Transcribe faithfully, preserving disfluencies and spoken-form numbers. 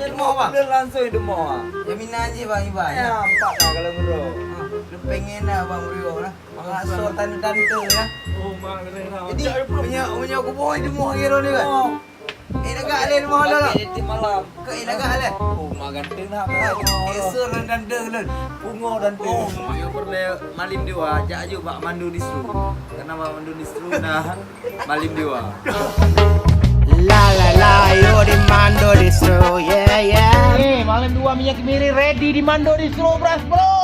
Demoh, Bang. Dia langsung demoh, ah. Jaminan je, Bang Iban. Ya, empat lah kalau bro. Ha, dia pengen lah, Bang Rio lah. Maksud tante-tante lah. Oh, mak kena lah. Jadi, punya, punya kubu demoh kira ni kan? Oh. Eh, lagak le demoh lo. Pakai di malam. Ke, eh, lagak le. Oh, mak ganteng lah. Eh, sur dan tante lun. Pungo dan tu. Oh, mak. Yang perlu Malim Dewa, jak aju bak Mando Distro. Karena bak Mando Distro nah Malim Dewa. La la la, yo di Mando Distro, yeah yeah. Eh, Malim Dewa minyak kemiri ready di Mando Distro, bras bro.